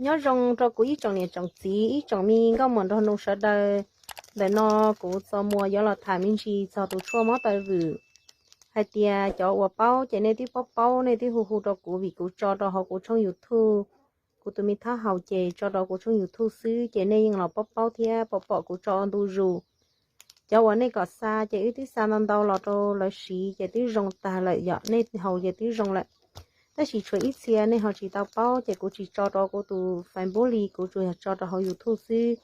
Nyob zoo rau kuv ib tsoom niam tsoom txiv, ib tsoom me nkauj muam nraug nus sawv daws. Ntawm no kuv Txos Muas yuav los tham me ntsis txog tus tshuaj mob taw vwm, hais tias cov uas paub ces nej twb paub paub, nej twb hu hu rau kuv vim kuv tso rau hauv kuv tshooj YouTube. Kuv tus me thab haus ces tso rau kuv tshooj YouTube xwb ces nej yeej los paub paub thiab pom pom kuv tso ntu zus. Cov uas nej kom xa ces wb twb xa ntau ntau los rau lawv siv ces twb zoo tag lawm, yog nej haus ces twb zoo lawm. Tab sis tshuav ib txhia nej ho tsis tau paub ces kuv tsis tso rau kuv tus Facebook li, kuv tsuas yog tso rau hauv YouTube xwb.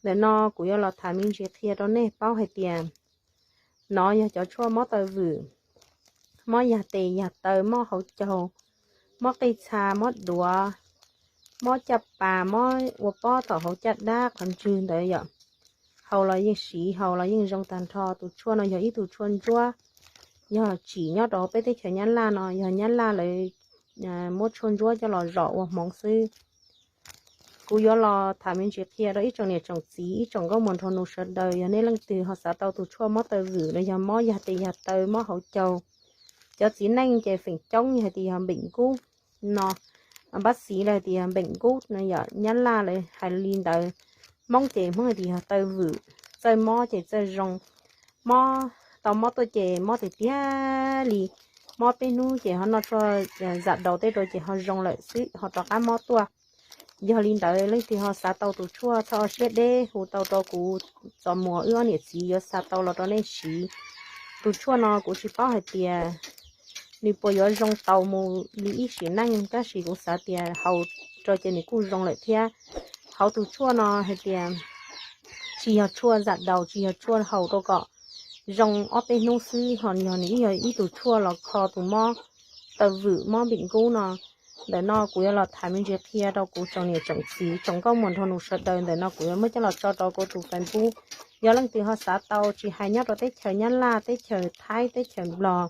Ntawm no kuv yuav los tham me ntsis qhia rau nej paub hais tias nov yog cov tshuaj mob taw vwm, mob yag tes yag taw, mob hauv caug, mob qij txha, mob duav, mob caj pas, mob ua pob tom hauv caj dab qhov ntswg ntawd yom. Haus los yeej siv, haus los yeej zoo tag nrho. Tus tshuaj no yog ib tug tshuaj ntsuab, yog tsim nyob rau peb teb chaws Nyab Laj no, yog Nyab Laj lawv muab tshuaj ntsuab coj los zom ua hmoov xwb. Kuv yuav los tham me ntsis qhia rau ib tsoom niam tsoom txiv, ib tsoom nkauj muam nraug nus sawv daws, yog nej leej twg ho xav tau tus tshuaj mob taw vwm los yog mob yag tes yag taw, mob hauv caug, cov txiv neej ces feem coob hais tias yog npeem nkub no, npab xiv lawv hais tias yog npeem nkub no, yog Nyab Laj lawv hais li ntawd, Hmoob ces Hmoob hais tias yog taw vwm, txawj mob ces txawj zoo, mob tau mob tuaj ces mob tiag tiag li, mob peb hnub ces ho noj tshuaj zam daus tej rau ces ho zoo lawm xwb ho rov qab mob tuaj. Yog li ntawd leej twg ho xav tau tus tshuaj txhob siab deb, hu tau rau kuv Txos Muas, wb ob niam txiv yuav xa tau los rau nej siv. Tus tshuaj no kuv tsis paub hais tias nws puas yuav zoo tau mus li ib sim neej, tab sis kuv xav tias haus rau ces nws kuj zoo lawm thiab. Hauv tus tshuaj no hais tias tsis yog tshuaj zam daus, tsis yog tshuaj haus rau kom zoo ob peb hnub xwb, ho yog nws yog ib tug tshuaj los kho tus mob taw vwm, mob npeem nkub no. Ntawm no kuv yuav los tham me ntsis qhia rau kuv tsoom niam tsoom txiv, tsoom nkauj muam nraug nus sawv daws. Ntawm no kuv yuav muab coj los tso rau kuv tus Facebook. Yog leej twg ho xav tau, tsis hais nyob rau teb chaws Nyab Laj, teb chaws Thaib, teb chaws Nplog,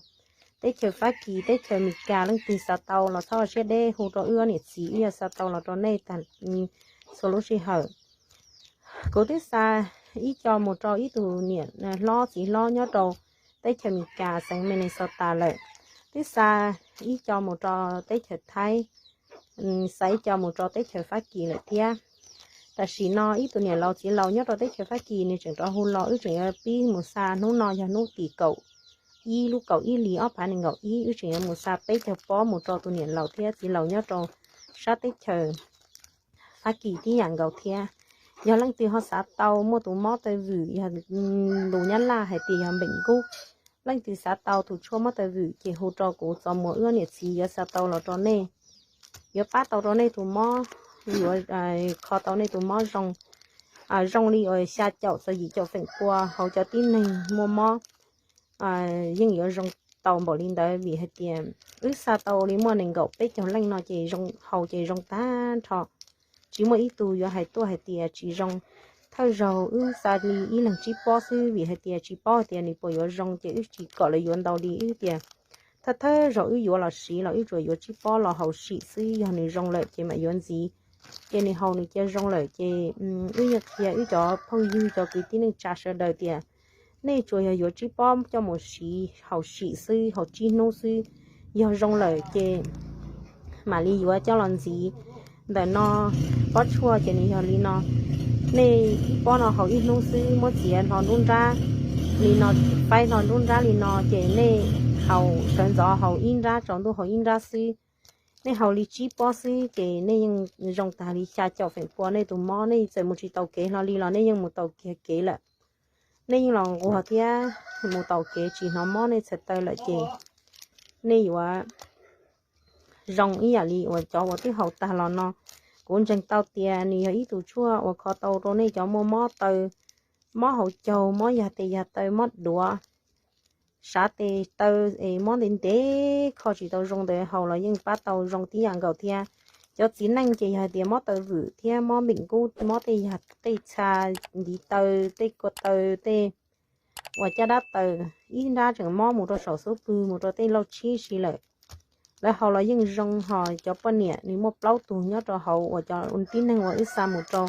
teb chaws Fab Kis, teb chaws Amelikas, leej twg xav tau los txhob siab deb, hu rau wb ob niam txiv, wb yuav xa tau los rau nej tag txhua lub sij hawm. Kuv twb xa ib co mus rau ib tug niam hlob txiv hlob nyob rau teb chaws Amelikas xeev Minnesota lawm, twb xa ib co mus rau teb chaws Thaib, xa ib co mus rau teb chaws Fab Kis lawm thiab. Tam sim no ib tug niam laus txiv laus nyob rau teb chaws Fab Kis nws tseem rov hu los, wb tseem yuav pib mus xa. Hnub no yog hnub tim kaum ib lub kaum ib hlis ob phav nees nkaum ib, wb tseem yuav mus xa peb caug pob mus rau tus niam laus thiab txiv laus nyob rau sab teb chaws Fab Kis tib yam nkaus thiab. Yog leej twg ho xav tau muaj tus mob taw vwm, yog lus Nyab Laj hais tias yog npeem nkub, leej twg xav tau tus tshuaj mob taw vwm ces hu rau kuv Txos Muas, wb niam txiv yuav xa tau los rau nej, yuav pab tau rau nej tus mob, yuav kho tau nej tus mob zoo, zoo li uas xya caum txog yim caum feem pua hauv cov tib neeg muaj mob yeej yuav zoo tau npaum li ntawd, vim hais tias wb xa tau li muaj nees nkaum peb caug leej no ces zoo, haus ces zoo tag nrho, tsis muaj ib tug yuav hais tuaj hais tias tsis zoo. Thawj zaug wb xa li ib leeg tsib pob xwb, vim hais tias tsis paub hais tias nws puas yuav zoo ces wb tsis kom lawv yuav ntau li, wb tias thawj thawj zaug wb yuav los siv los wb tsuas yuav tsib pob los haus sim xwb, yog nws zoo lawm ces mam yuav ntxiv. Ces nws haus nws cia zoo lawm ces wb yeej qhia wb cov phooj ywg cov kwv tij neej tsa sawv daws tias nej tsuas yog yuav tsib pob coj mus siv haus sim xwb, haus tsib hnub xwb, yog zoo lawm ces mam li yuav coj los ntxiv. Ntawm no pob tshuaj ces nws yog li no, nej ib pob no haus ib hnub xwb, muab txiav hlo nruab nrab li no, faib hlo nruab nrab li no ces nej haus sawv ntxov haus ib nrab, tsaus ntuj haus ib nrab xwb. Nej haus li tsib pob xwb ces nej yeej zoo tag li xya caum feem pua nej tus mob, nej txawm mus tsis taus kev hlo li los nej yeej mus taus kiag kev lawm. Nej yeej los nquag thiab mus taus kev tsis hnov mob nej txhais taw lawm ces nej yuav zoo ib yam li uas cov uas twb haus tag los no. Kuv ntseeg tau tias nws yog ib tus tshuaj uas kho tau rau nej cov muaj mob taw, mob hauv caug, mob yag tes yag taw, mob duav, sav tes taw es mob ntev ntev kho tsis tau zoo ntawd haus los yeej pab tau zoo tib yam nkaus thiab. Cov txiv neej ces yog hais tias mob taw vwm thiab mob npeem nkub, mob tej yag tej txha, ntiv taw, tej kua taw, tej uas caj dab taw, ib nrab tseem mob mus rau saum xub pwg mus rau tej lauj tshib si lawm, lawv haus los yeej zoo. Ho cov poj niam nws muaj plaub tug nyob rau hauv uas cov tib neeg uas wb xa mus rau,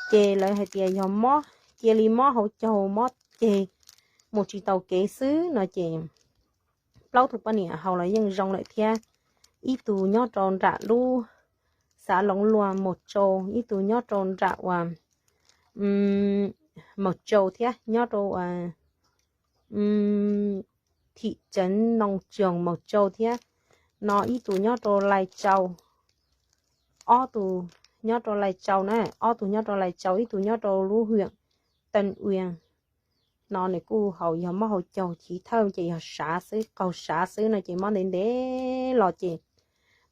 ces lawv hais tias yog mob, cia li mob hauv caug mob ceg mus tsis taus kev xwb no ces plaub tug poj niam haus los yeej zoo lawm thiab. Ib tug nyob rau nram lub xav Loov Luas Maus Tsau, ib tug nyob rau nram uas Maus Tsau thiab nyob rau uas thim ceev Noo Tsoog Maus Tsau thiab no ib tug nyob rau Lais Tsau, ob tug nyob rau Lais Tsau na, ob tug nyob rau Lais Tsau, ib tug nyob rau lub hwm Tee Uas no nws kuj haus yog mob hauv caug chiv thawj ces yog sav xwb, qaug sav xwb no ces mob ntev ntev los ces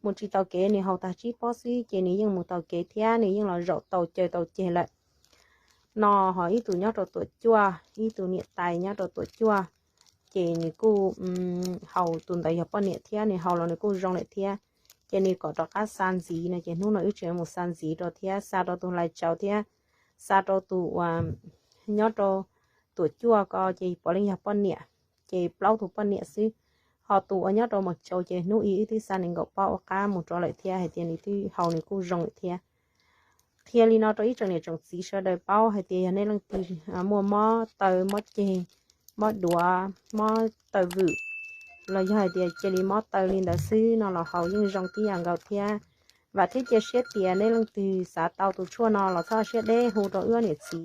mus tsis tau kev, nws haus tag tsib pob xwb ces nws yeej mus tau kev thiab nws yeej los zaum tau caw tau ceg lawm no. Ho ib tug nyob rau Tuam Cuaj, ib tug niam tais nyob rau Tuam Cuaj, ces nws kuj haus, tus ntawd yog poj niam thiab nws haus los nws kuj zoo lawm thiab. Ces nws kom rov qab xa ntxiv no ces hnub no wb tseem mus xa ntxiv rau thiab xa rau tus Lais Tsau thiab xa rau tus uas nyob rau Tuam Cuaj ko ces puav leej yog poj niam, ces plaub tug poj niam xwb. Ho tus uas nyob rau Maus Tsau ces hnub ib wb twb xa nws nkaum pob ua qab mus rov lawm thiab hais tias nws twb haus nws kuj zoo lawm thiab. Qhia li no rau ib tsoom niam tsoom txiv sawv daws paub hais tias yog nej leej twg muaj mob taw mob ceg, mob duav, mob taw vwm, los yog hais tias cia li mob taw li ntawd xwb no los haus yeej zoo tib yam nkaus thiab. Vam thiab cia siab tias nej leej twg xav tau tus tshuaj no los txhob siab deb hu rau wb niam txiv